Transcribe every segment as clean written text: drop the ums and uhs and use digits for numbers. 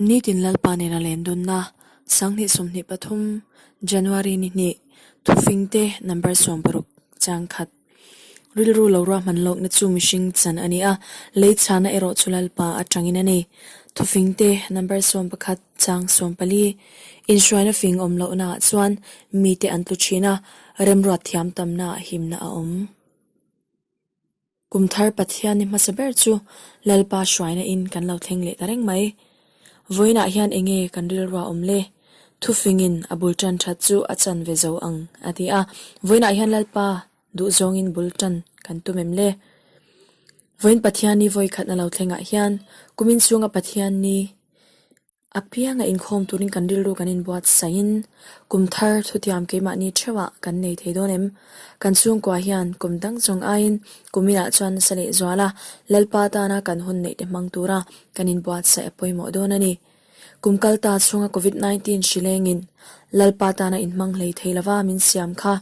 Nitin Lalpa nena lendunna, 2023, January ni hnih, Thufingte number 60 chang khat. Rilru lo ruahman lawkna chu mihring chan a ni a, lei chhana erawh chu Lalpa atangin a ni. Thufingte number 11 chang 14. Inhruaina fing awm lohnaah chuan mite an tlu thin a, remruat thiam tamnaah himna a awm. Kum thar Pathian ni hmasa ber chu Lalpa hruaina in kan lo thleng leh ta reng mai. Vawiinah hian enge kan rilrua awm le? Thufingin a bul tan that chu a chan ve zo ang a ti a, vawiinah hian Lalpa duh zawngin bul tan kan tum em le? Vawiin Pathian ni vawikhatna lo thlengah hian kumin chhunga Pathian ni A pianga inkhawm turin kan rilru kan inbuatsaihin kum thar thutiam keimahni theuhah kan nei thei dawn em? Kan chhungkua hian kum dang zawng aiin kum inah chuan nasa leh zual a, Lalpa tana kan hun neih te hmang tura kan inbuatsaih a pawimawh dawn a ni. Kum kal ta chhunga Covid 19 hri lengin Lalpa tana inhmang hlei thei lova min siam kha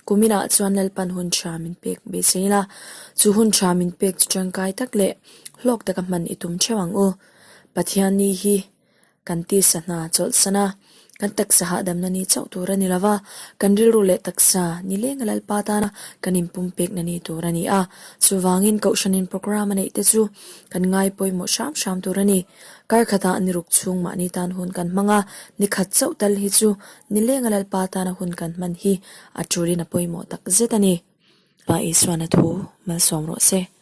kum inah chuan Lalpan hun tha min pek beisei la, chu hun tha min pek chu tangkai tak leh hlawk taka hman i tum theuh ang u. Pathian ni hi kan tisa hna chawlhsan a, kan taksa hahdamna ni chauh tur a ni lo va, kan rilru leh taksa nilenga Lalpa tana kan inpumpekna ni tur a ni a. Chuvangin Kohhranin programme a neih te chu kan ngai pawimawh hram hram tur a ni. Kar khatah ni ruk chhung mahni tan hun kan hmang a, ni khat chauh tal hi chu nilenga Lalpa tana hun kan hman hi a tulin a pawimawh tak zet a ni. Pa Isuana thu malsawm rawh se.